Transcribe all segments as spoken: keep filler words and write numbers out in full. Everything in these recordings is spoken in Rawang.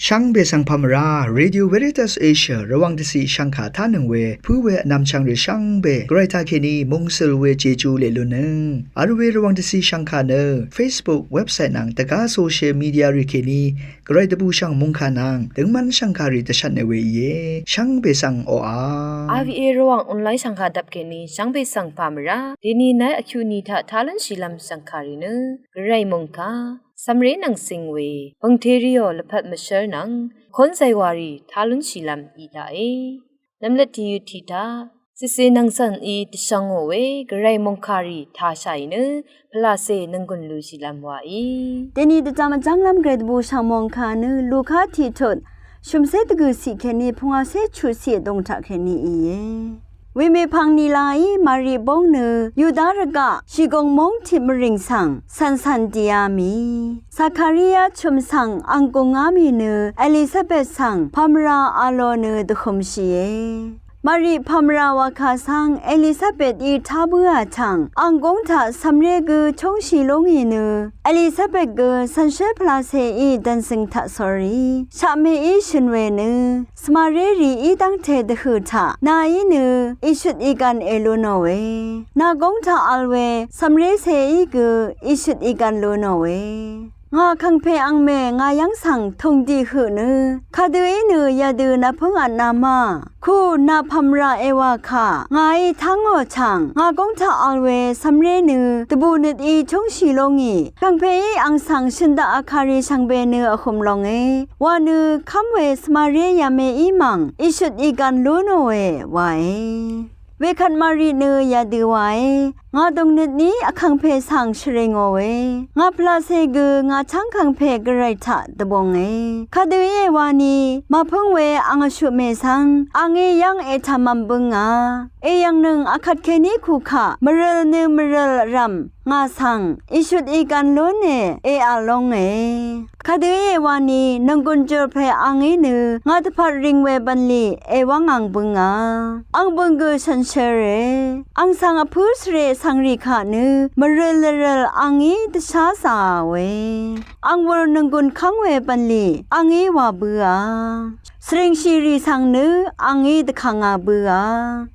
Shvngbe svng pà mvrá, Radio Veritas Asia Rvwàng dvciq shvngkà tánøng we pǿ we vnvmchvng rì shvngbe gvray taqkèní mungsøl we Jeju leq lunnøng vl we Rvwàng dvciq shvngkà nø Facebook, website nvng dvgá social media rì kèní gvray dvbùshv̀ng mòngkà nvng døngmv́n shv̀ngkàrì dvshvtne we íe. Shvngbe svng oqà. R V A Rvwàng online shv̀ngkà dvp kèní shvngbe svng pà mvrá. Dèní nai vkyuq ni taq tá lúnshìlv́m shv̀ngkàrì nø gvray mòngkà, cv̀mré nvng cing we pv̀ngteriò lvpat mvshv́r nvng kónzay warì tá lúnshìlv́m í taqe. Nvmløt tìyøt tiq taq cìcè nvng cv̀n í dvshvngò we gvray mòngkàrì tāshàì nø pvlacè nvnggùn lushìlv́m waí. Dèní dvjvm vjv́nglv́m gvray dvbùshv̀ng mòngkà nø Luka tiqtut shø̀mcé dvgø̀ciq kèní pungwacé chuqciq vdùng taqkèní íe. Wemèpv̀ng nìlaí Mari bóng nø Yuda rvgaq shìgùng móng tiq mvrìng svng cv̀ncv̀n dìá mì. Zakaria chø̀m svng ang gùngá mì nø Elisabet svng pàmvrà a lo nø dvhømshìe. Mari pàmvrà wàkà svng Elisabetí tá bǿà tv̀ng ang gúng taq cv̀mré gø chúngshì lú ngì nø Elisabet gø cv̀nshé pvlaceí dv̀nzø̀ng taq sórí shaqmeí shø̀n we nø svmaré rìí dv́ngte dvhø̀ taq nàí nø ìshøt ìgv̀n èlu nòe. Nà gúng taq vl we cv̀mré ceí gø ìshøt ìgv̀n lu nòe. Ngà kàngpè angmè ngà yv́ng svng tùngdì høq nø kadø í nø yadø nvpǿng vtnv̄má ku nà pàmvrà èwà kà ngàí tá ngò chv̀ng ngà gúng taq vl we cv̀mré nø dvbù nøt í chúngshì lú ngì. Kàngpèí ang svng shø̀n daq vkàrì shvngbe nø vhøm longe wa nø kv́m we svmaré yamèí mv̀ng ìshøt ìgv̀n lú nòe wae. Wekvt Mari nø yadø wae. Ngà dòngnøt ní vkàngpè svng shvrè ngòe. Ngà pvlace gø ngà chv́ng kàngpè gvray taq dvbunge. Kadø íe wani màpǿng we ang vshuqmè svng angí yv́ng ètv̀mv̄m bǿngà. Èyv̀ngnøng akvt kèní kukaq mvrøl nø mvrøl rv̀m ngà svng ìshøt ìgv̀n lúne èvl lónge. Kadø íe wani nònggùn jùr pè angí nø ngà dvpvt ring we bv̀nlì èwv́ng ang bǿngà. Ang bø̀ng gø shànshér e. Ang svng vpǿ svrè svngrì kaq nø mvrøl lvrøl angí dvsházàà we. Ang wur nònggùn kv́ng we bv̀nlì angí wà bǿà. Svringshìrì svng nø angí dvkàngà bǿà.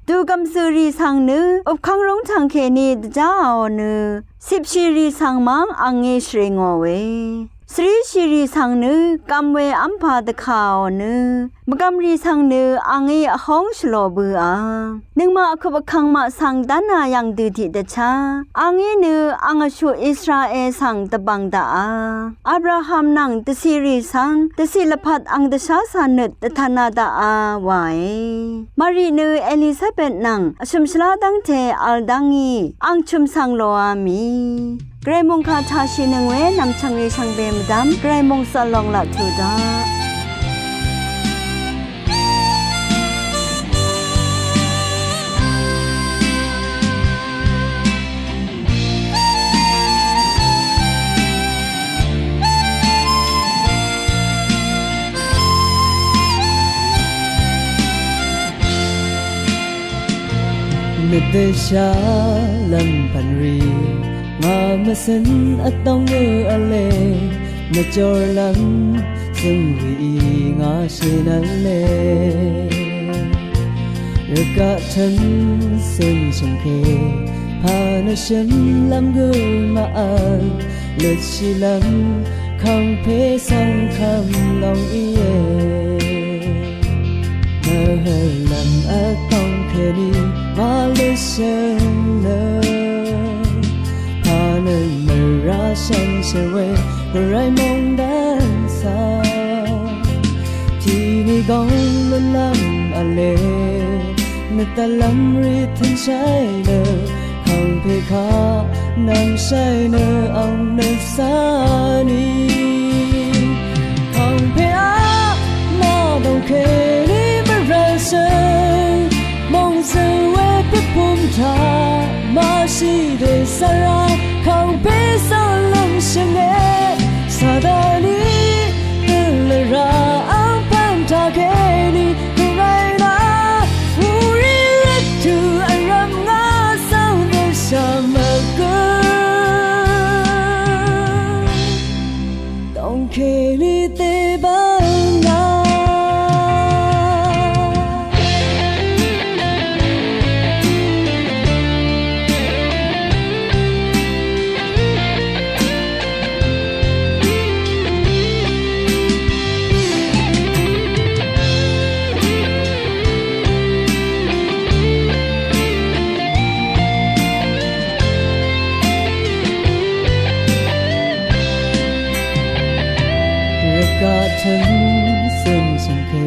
Dugv̀m zø̀rì svng nø upkv́ng rúngtv̀ng kèní dvjáàò nø cipshìrì svng mv́ng angí shvrè ngòe. Svríshìrì svng nø gv̀m we v́mpà dvkàò nø mvgv̀mrì svng nø angí vhóng shvlò bǿà. Nøngmaq vkup vkvng maq svng dv́nà yv̀ng dø tiqdvchá angí nø ang vshuq Israel svng dvbvng daqà. Abraham nvng dvciqrì svng dvciq lvpat ang dvshá cà nøt dvtvna daqà wae. Mari nø Elisabet nvng vshø̀m shvlá dv́ngte vl dv́ngí ang chø̀m svng lòá mì. Gvray mòngkà taqshìnøng we nv̀mchv̀ng rì shvngbe mvdv́m gvray mòngsvl long laq tuq daq. Mvdø sha lv́m pv̀n rì ngà mvcø̀n vdóng ø v̄le, mvjorlv́m zø̀ng rìí ngà shø̀n v̄le. Rvgaq tv̀n cø̀n shø̀ngke pà nø shø̀nlv́m gø màvl, lutshìlv́m kàngpè svng kv̀m long íe. Mvhø̀lv́m vtóng kèní màlø shø̀n nø pà nø mvrá shànshér we gvray mòngdàn svng tìní góng lúnlv́m v̄le. Nvtaqlv́m rì tø̀nshàì nø kàngpè kaq nv̀mshàì nø ang nø sá nì. Kàngpè á, nà dòng kèní mvrv̀l shø̀n mòngzø̀l we pvpum taq màshì dèsvra kàngpè svng lv̀ngshø̀nge. Sataní nø lvrà angpv̀n taqkèní gvray nà wurì rvtø̀ vrv̀m ngà svng dvshà mvgø. Dòng kèní dèbv̀n Gvtøng zøn shøngke,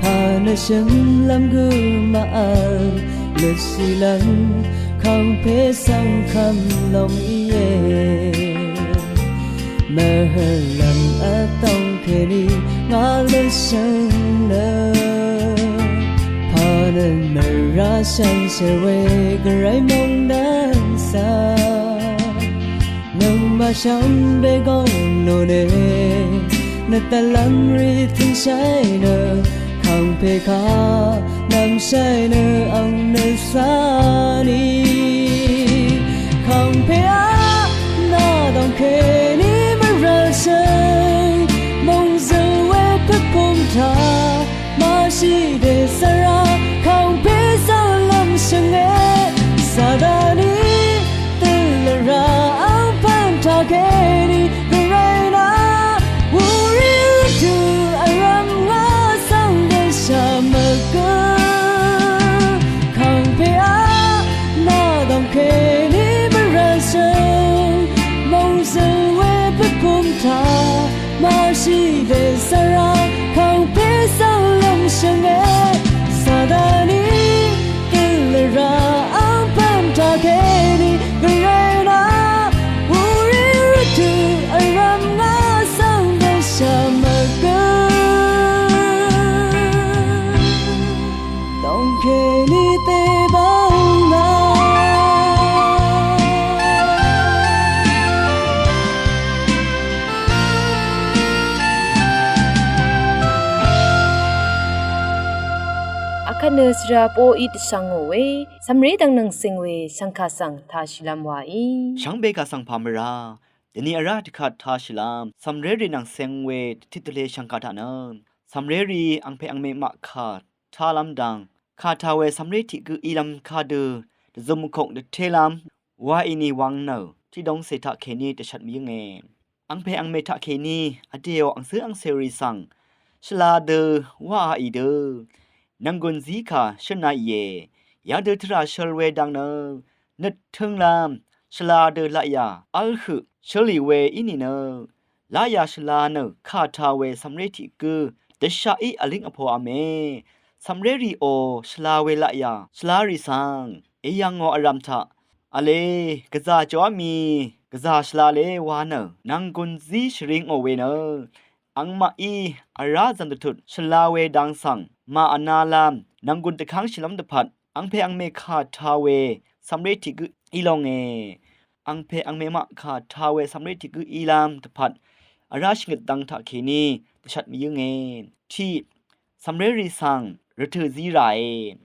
pà nø shønglvm gø màvl, lvshìlvm kàngpè svng kvm lòng íe. Mvhøllvm vdòng kèní ngà lvshøng nø, pà nø mvrá shànshér we gvray mòngdv̀n svng, nøngmaq shvngbe góng nòe, nø dvlv́m rì tø̀nshai nø, kàngpè kaq nv̀mshai nø ang nø sá nì. Kàngpè á, nà dv̀ng kèní mvrv̀l shø̀ng, mòngzø̀l we pvpung taq, màshì dèzv́r á, kàngpè svng lv̀m shø̀nge, Sataní dø lvrà angpv̀n taq kèní, gvray nà wurì rvtø̀ vrv̀m ngà svng dvshà mvgø. Kàngpè á, nà dv̀ng kèní mvrv̀l shø̀ng, mòngzø̀l we pvpung taq, màshì dèzv́r á, kàngpè svng lv̀m shø̀nge, Sataní dø lvrà angpv̀n taq kèní, gvray nà wurì rvtø̀ vrv̀m ngà svng dvshà mvgø. Dòng kèní tebang nà. Akvt nø svra poqí dvshvngò we, cv̀mré dvng nvng ceng we shv̀ngkà svng tāshìlv́m wàí. Shvngbe kà svng pà mvrá, dvni vrá dvkvt tāshìlv́m, cv̀mrérì nvng ceng we dvtit dvle shv̀ngkà taq nø, cv̀mrérì angpè angmè maq kà tálv́m dang, kà tā we cv̀mré tiq gǿ ílv́m kadø, dvzøm vkok dvtélv́m, wa ìni wang nø, tiqdongcè taqkèní dvshvt mvyǿnge. Angpè angmè taqkèní, vdèò angcǿ angcèrì svng, shvla dø, wáā ì dø, nv̀nggùn zí kà shǿn a ìe, yadø tvrà shøl we dang nø, nøt tǿnglv́m, shvla dø laqyà, v́l høq, shølì we í nìnø, laqyà shvla nø, kà tā we cv̀mré tiq gǿ, dvshaqí vlíng vpoqv̄me, cv̀mrérìò, shvla we laqyà, shvlarì svng, èyv̀ngò vrv̀m taq, v̄le, gvzà jòá mì, gvzà shvla le wa nø, nv̀nggùn zí shvringò we nø, angmaqí, vrá zv̀n dvtut, shvla we dang svng, màvnalv́m, nv̀nggùn dvkv́ngshìlv́m dvpvt, angpè angmè kà tā we, cv̀mré tiq gǿ í longe. Angpè angmè maq kà tā we, cv̀mré tiq gǿ ílv́m dvpvt, vrá shvngøt dang taqkèní, dvshvt mvyǿnge. Tiq, cv̀mrérì svng, rvtø̀ zí ràe.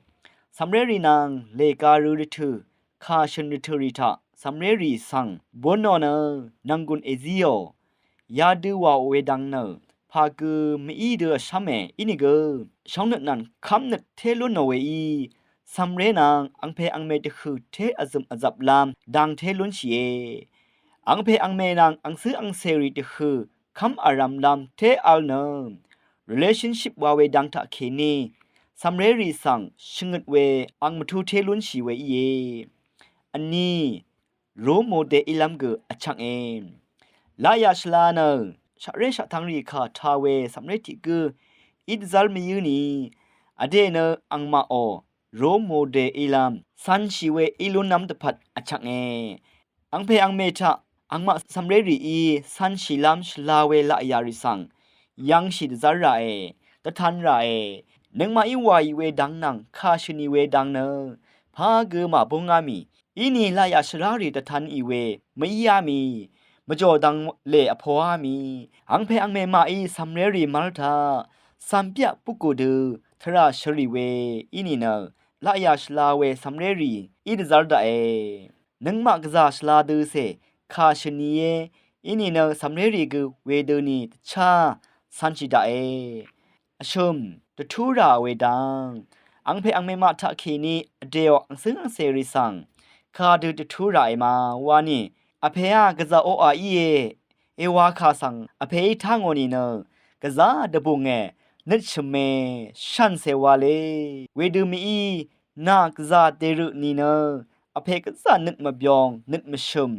Cv̀mrérì nvng, lèga rø rvtø̀, kà shø̀n rvtø̀rì taq, cv̀mrérì svng, búnò nø, nv̀nggùn èzíò. Yadø wàò we dang nø, pà gø mví dø vshv́me, ínìgø, shóngnøt nvng kv́mnøt té lúnò weí, cv̀mré nvng, angpè angmè dvhø̀ té vzø̀m vzvplv́m, dang té lúnshìe. Angpè angmè nvng, angcǿ angcèrì dvhø̀, kv́m vrvmlv́m té v̄l nø, relationship wa we dang taqkèní, cv̀mrérì svng, shvngøt we, ang mvtú té lúnshì we íe. Vní, role model ílv́m gø vchvnge. Laqyà shvla nø, shaqré shaqtvngrì kà tā we cv̀mré tiq gǿ, í dvzv́r mvyǿ ni, vdè nø angmaqò, role model ílv́m, cv̄nshì we í lúnlv́m dvpvt vchvnge. Angpè angmè taq, angmaq cv̀mrérìí, cv̄nshìlv́m shvla we laqyà rì svng, yv̄ngshì dvzv́r ràe, dvtan ràe, nøngmaqí wàì we dang nvng, kà shø̀nì we dang nø, pà gø màbúngá mì, íni laqyà shvrárì dvtanì we, mvíá mì, mvjò dang lè vpoá mì, angpè angmè maqí cv̀mrérì mv́l taq, cv̀mbyaq bukù dø, tvrà shvrì we, íni nø, laqyà shvla we cv̀mrérì, í dvzv́r daqe. Nøngmaq gvzà shvla døcè, kà shø̀n nìe, í nìnø cv̀mrérì gø wedøni dvchá, cv̄nshì daqe. Vshø̀m, dvtú rà we dang. Angpè angmè maq taqkèní, vdèò angcǿngcèrì svng, kadø dvtú ràe ma, wani, vpèá gvzà oqà íe, èwā kà svng, vpèí tá ngò nìnø, gvzà dvbùnge, nøt shø̀me, shàncè wale, wedø mìí, nà gvzà dèrø nìnø, vpè gvzà nøt mvbyong, nøt mvshø̀m,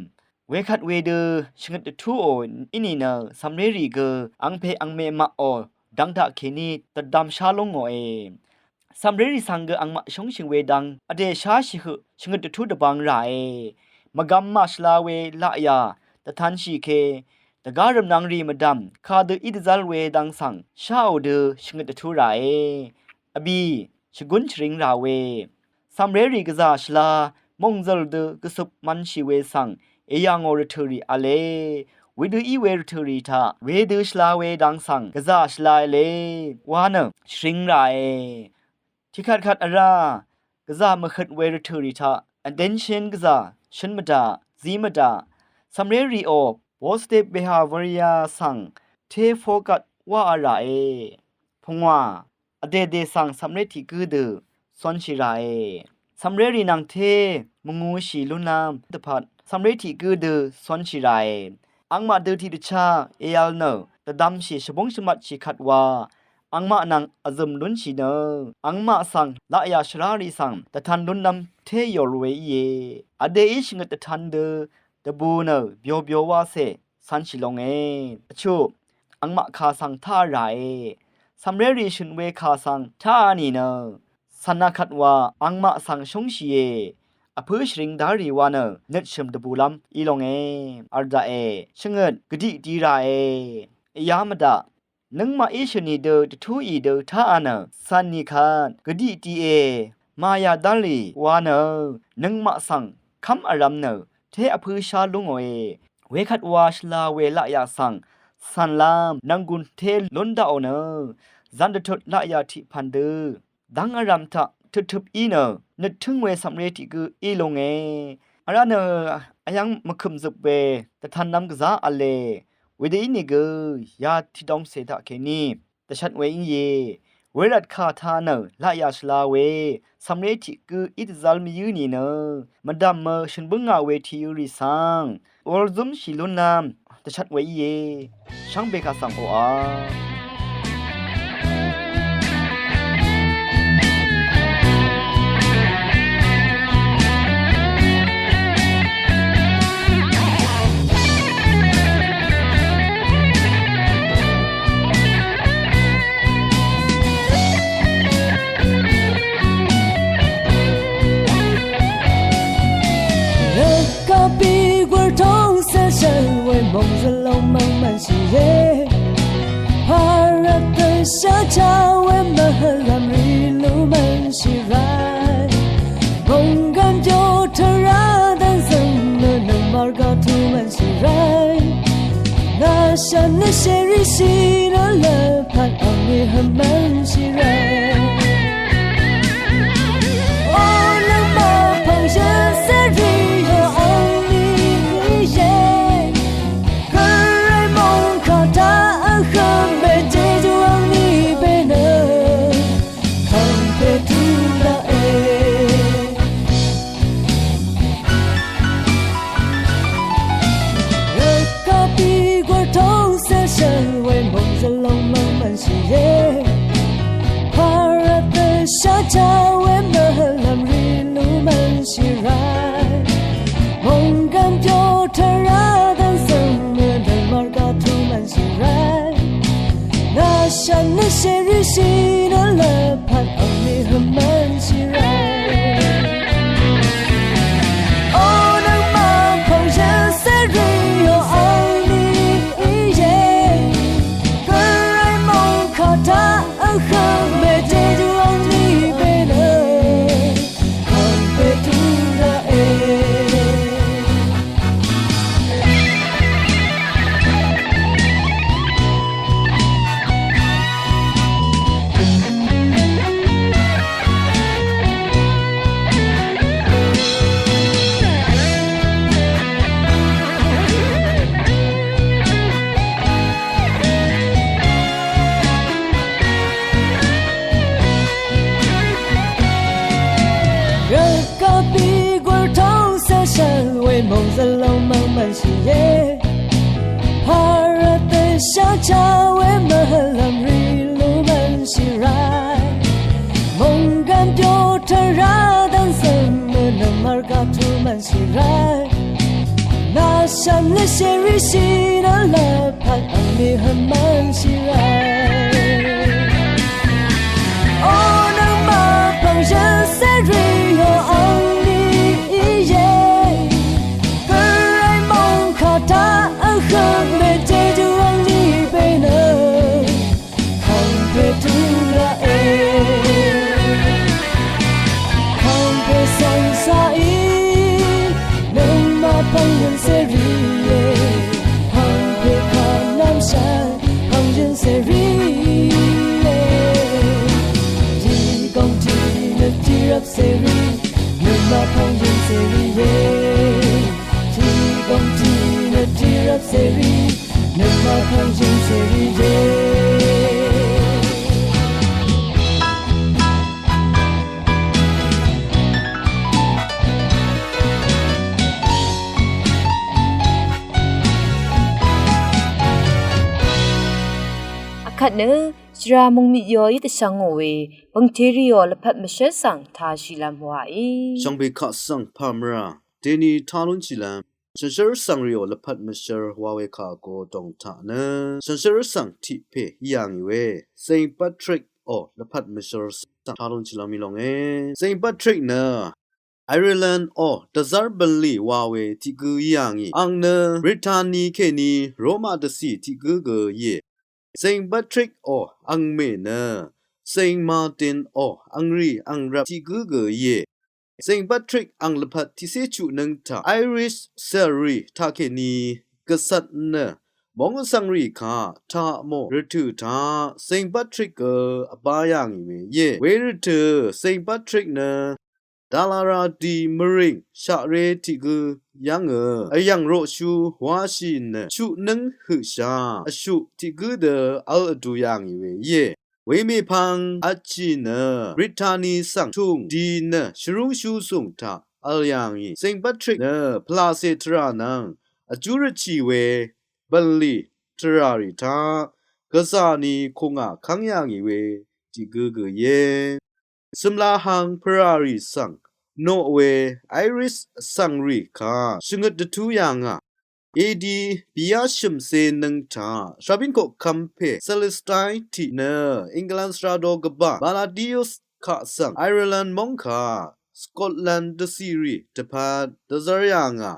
Wekvt wedø shvngøt dvtúò í nìnø cv̀mrérì gø angpè angmè maqò dvng taqkèní dvdvmshá lú ngòe. Cv̀mrérì svng gø angmaq shóngshì we dvng vdè sháshì høq shvngøt dvtú dvbvng ràe. Mvgvm màshvla we laqyà dvtanshì ke dvgá rvmnvng rì mvdv̀m kadø í dvzv́l we dvng svng sháò dø shvngøt dvtú ràe. Vbì shvgún shvring rà we cv̀mrérì gvzà shvla mòngzø̀l dø gvsøp mvnshì we svng èyà ngò rvtø̀rì v̄le. Wedø í we rvtø̀rì taq wedø shvla we dvng svng gvzà shvla v̄le wa nø shvring ràe. Tiqkvtkvt vrá gvzà mvhøt we rvtø̀rì taq attention gvzà shøn mvdaq zí mvdaq cv̀mrérìò positive behavior svng té focus wáa ràe. Pungwà vdèdè svng cv̀mré tiq gǿ dø cúnshì ràe. Cv̀mrérì nvng té mvngūshì lúnlv́m dvpvt cv̀mré tiq gǿ dø cúnshì ràe. Angmaq dø tiqdvchá èv̄l nø dvdvmshì shvbúng shvmvtshì kvt wa angmaq nvng vzø̀m lúnshì nø angmaq svng laqyà shvrárì svng dvtan lúnlv́m té yòr we íe. Vdèí shvngøt dvtan dø dvbù nø byobyo wacè cv̄nshì longe. Vchuq angmaq kà svng táa ràe. Cv̀mrérì shø̀n we kà svng táa nìnø cv̀na kvt wa angmaq svng shúngshìe. Vpǿ shvring dárì wa nø nøtshø̀m dvbùlv́m í longe. V̄l daqe shvngøt gvdiq di ràe. Vyá mvdaq nøngmaqí shø̀nì dø dvtúì dø táa nø cv̀n nì kvt gvdiq diqe. Màyà dárì wa nø nøngmaq svng kv́m vrv̄m nø té vpǿshá lú ngòe. Wekvt wa shvla we laqyà svng cv̀nlv́m nv̀nggùn té lún daqò nø zv̀n dvtut laqyà tiq pv̀n dø dv́ng vrv̄m taq tøptøp í nø nøttǿng we cv̀mré tiq gǿ í longe. Vrá nø vyv́ng mvkø̀m zøp we dvtanlv́m gvzá v̄le. Wedø ínìgø ya tiqdongcè taqkèní dvshvt we íe. Wervt kà taq nø laqyà shvla we cv̀mré tiq gǿ í dvzv́l mvyǿ nìnø mvdv̀mø shø̀n bǿngà we tìyø̄rì svng wur zúmshì lúnlv́m dvshvt we íe. Shvngbe kà svng oqà Rvkapí gurtóng seshvl we mòngzvlong mvng mvnshìe. Harvt dvsha cha we mvhvlvm rì lú mvnshì rai. Mònggvn pyo tvrá dvn zvng nø nøngmar gatu mvnshì rai. Nashvn nø shèrishì nø lvpat angni hvmvnshì rai. O nøngmaq pv̀ngshø sérì yø angni íe. Gvray mòngkà taq vhø̄m we jejú angni pè nø kv̀ng pè tū daqe. Rvkapí gurtóng seshvl we mòngzvlong mvng mvnshìe. Harvt dvsha cha we mvhvlvm rì lú mvnshì rai. Mònggvn pyo tvrá dvn svng mø dvn marga tū mvnshì rai. Nashvn nø shèrishì nø lvpat angni hvmvnshì rai. O nøngmaq pv̀ngshø sérì yø angni íe. Gvray mòngkà taq vhø̄m we jejú angni pè nø kv̀ng pè tū daqe. Rvkapí gurtóng seshvl we mòngzvlong mvng mvnshìe. Harvt dvsha cha we mvhvlvm rì lú mvnshì rai. Mònggvn pyo tvrá dvn svng mø nøngmar gatu mvnshì rai. Nashvn Nø shèrì shì nø lvpat angni hvmv́ng shì rá. O nøngmaq pv̀ng yøn sèrì yò angni íe. Gvray mòngkà taq vhø̄m mèjejú angni pè nø Hangpe tula e, hangpe sangsa i, nøngmaq pv̀ng yøn sèrì e, hangpe kà nvmshà, pv̀ng yøn sèrì e, tiq gòng tiq nø tiq rvp sèrì, nøngmaq pv̀ng yøn sèrì e, tiq gòng tiq nø tiq rvp sèrì, nøngmaq pv̀ng yøn sèrì e. Akvt nø shvra mungmit yoí dvshvngò we, bø̀ngtèrìò lvpat mvshv́l svng tāshìlv́m wàí. Shvngbe kaq svng pàmvrà deni tá lúnshìlv́m shànshér vsvng rìò lvpat mvshv́l wa we kà vgo dòng taq nø shànshér vsvng tiq pè í yà ngì we, Saint Patrick ò lvpat mvshv́l svng tá lúnshìlv́m í lónge. Saint Patrick nø Ireland ò dvzv́r bv̀nlì wa we tiq gǿ í yà ngì. Àng nø Brittany kèní Roma dvcì tiq gǿ gø íe. Saint Patrick ò àngmè nø Saint Martin ò àngrì àngrvp tiq gǿ gø íe. Saint Patrick àng lvpat tiqcé chuq nǿng taq Irish cv̀lrì taqkèní gvcvt nø móng vsvng rì kaq taq mò rvtø̀ taq Saint Patrick gø vbá yà ngì we íe. Wervtø̀ Saint Patrick nø dvlvra di mvrìng shaqré tiq gǿ yv́ngø vyv̀ng roqshú wáshì nø chuq nǿng høqshà vshuq tiq gǿ dø v̄l vdu yà ngì we íe. Wemèpvng vtshì nø Brittany svng tùng di nø shvrúngshú sùng taq v̄l yà ngì. Saint Patrick nø pvlacè tvrà nvng vjú rvtshì we bv̀nlì tvrà rì taq gvzà ni kùngà kv́ng yà ngì we tiq gǿ gø íe. Cø̀mlahang pvràrì svng noq we Irish vsvng rì kaq shvngøt dvtú yà ngà. A D bìyá shø̀mcé nǿng taq shvbín koqkvm pè Celestine tiq nø England svrado gvbà Palladius kaq svng Ireland móng kaq Scotland dvcìrì dvpvt dvzv́r yà ngà.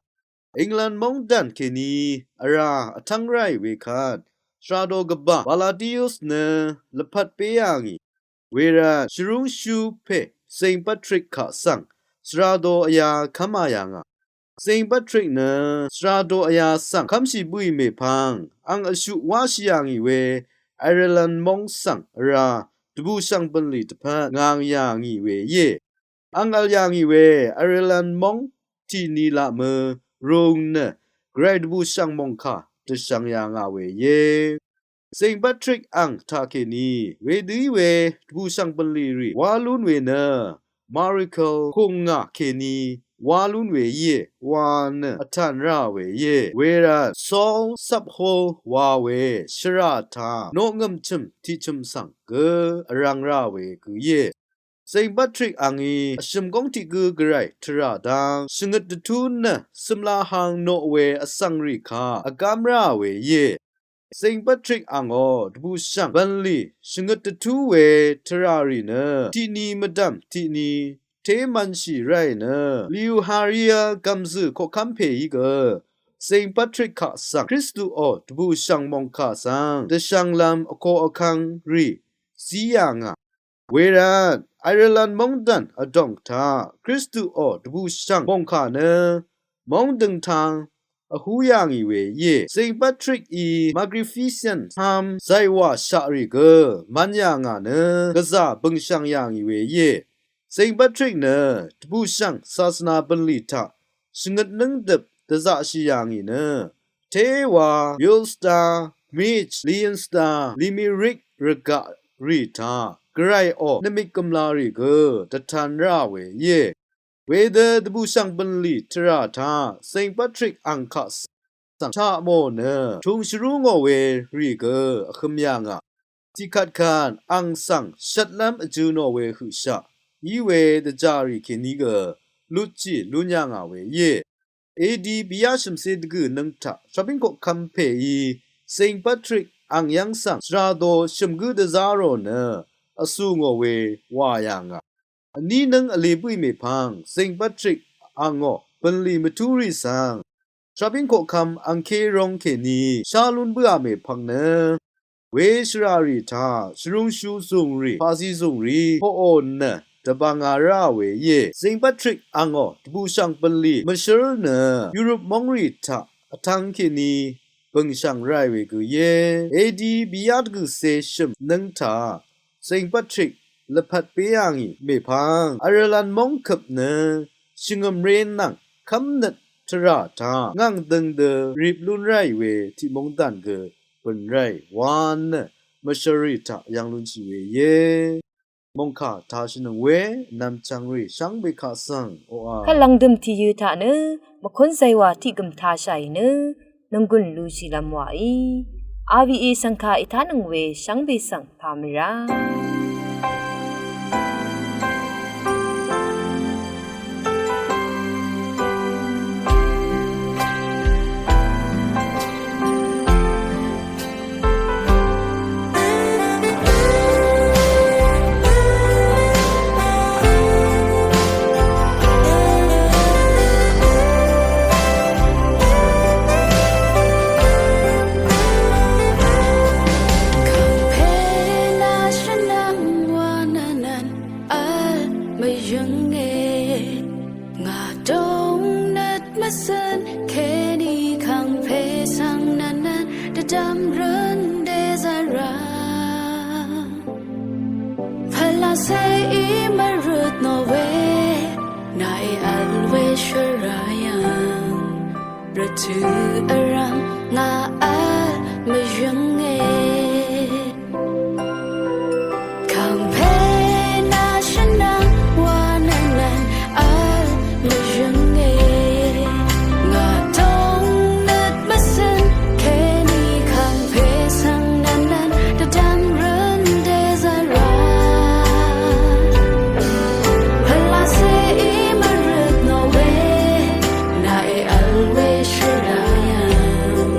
England móngdàn kèní vrá vtv́ng ráì we kvt svrado gvbà Palladius nø lvpat pé yà ngì. Wervt shvrúngshú pè Saint Patrick kaq svng svrado vyá kv́mà yà ngà. Saint Patrick nø svrado vyá svng kv́mshì bǿì mèpvng àng vshuq wáshì yà ngì we Ireland móng svng vrá dvbùshv̀ng bv̀nlì dvpvt ngà yà ngì we íe. Àng v̄l yà ngì we Ireland móng tiq ni laq mø rùng nø gvray dvbùshv̀ng mòngkà dvshvng yà ngà we íe. Saint Patrick àng taqkèní wedø í we dvbùshv̀ng bv̀nlì rì wá lún we nø miracle kùngà kèní wá lún we íe wa nø vtàn rá we íe. Wervt Saul Sapho wa we shvrà taq noqngø̀m chø̀m tiq chø̀m svng gø vrvng rá we gø íe. Saint Patrick àngí vshø̀m góng tiq gǿ gvray tvrà dang shvngøt dvtú nø cø̀mlahang noq we vsvng rì kaq vgám rá we íe. Saint Patrick àngó dvbùshv̀ng bv̀nlì shvngøt dvtú we tvrà rì nø tiq ni mvdv̀m tiq ni té mv̄nshì ráì nø Liuharia gv̀mzø̀ koqkv́m pèí gø Saint Patrick kaq svng Kristuò dvbùshv̀ng mòngkà svng dvshv̄nglv̄m vko vkvng rì zí yà ngà. Wervt Ireland móngdàn vdòng taq Kristuò dvbùshv̀ng mòngkà nø móng døngtang vhú yà ngì we íe. Saint Patrick í Magnificent ham zàywà shaqrì gø mv̄n yà ngà nø gvzà bø̀ngshv̀ng yà ngì we íe. Saint Patrick nø dvbùshv̀ng sasvna bv̀nlì taq shvngøt nǿngdøp dvzaqshì yà ngì nø téwa Ulster, Meath, Leinster, Limerick rvgaq rì taq gvrayò nvmik gø̀mlarì gø dvtan rá we íe. Wedø dvbùshv̀ng bv̀nlì tvrà taq Saint Patrick àng kaq svng taq mò nø tùng shvrú ngò we rì gø vhø̄m yà ngà. Tiqkvtkvt àng svng shvtlv́m vjø̄ nò we høqshaq í we dvjàrì kèní gø lutjì lún yà ngà we íe. A D biyá shø̀msé dvgø̀ nøng taq shvbíng koqkvm pèí Saint Patrick ang yv́ng svng shvrado shø̀m gǿ dvzá rò nø vsù ngò we wà yà ngà. Vní nøng vlì bǿì mèpvng Saint Patrick angò bø̀nlì mvtúrì svng shvbíng koqkvm angké rong kèní shá lún bǿà mèpvng nø we shvràrì taq shvrúngshú zùngrì paqzi zùngrì poqò nø dvbvngā ráà we íe. Saint Patrick angò dvbùshv̀ng bø̀nlì mvshǿl nø Europe móngrì taq vtvng kèní bø̀ngshv̀ng ráì we gø íe. A D biyá dvgø̀cē shø̀m nøng taq Saint Patrick lvpat pé yà ngì mèpvng vrvlvn móngkøp nø shvngø̀mré nvng kv́mnøt tvrà taq ngv̀ng døng dø rip lún ráì we tiq móngdàn gø bø̀n ráì wa nø mvshvrì taq yv́ng lúnshì we íe. Mòngkà taq shvnøng we vnvm chvngrì shvngbe kaq svng oqà kvt lv̀ngdø̀m tìyø̄ taq nø mvkún zaywà tiq gø̀m tashàì nø nònggùn lushìlv́m wàí R V A shvngka ètánøng we shvngbe svng pà mvrá. Kàngpè nà shvnvng wa nvnvn vl mvyǿnge. Ngà dóngnøt mvcøn kèní kàngpè svng nvnvn dvdvm røn dèzvra. Pvlacèí mvrøt nò we nàí vl we shvrà yv̀ng. Rvtø̀ vrv̀m ngà vl mvyǿnge. Kàngpè nà shvnvng wa nvnvn vl mvyǿnge. Ngà dóngnøt mvcøn kèní kàngpè svng nvnvn dvdvm røn dèzvra. Pvlacèí mvrøt nò we nàí vl we shvrà yv̀ng.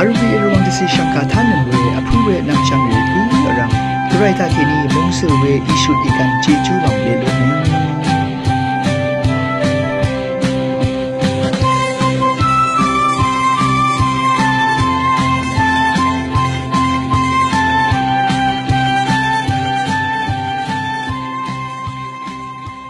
Vrū we Rvwàng dvcì shv̀ngkà tánøng we vpǿ we nvmshv̀ng rì gǿ vrv̀m, Gvray taqkèní mungsø̀ we ìshut ìgv̀n Jejú lòng lelúnø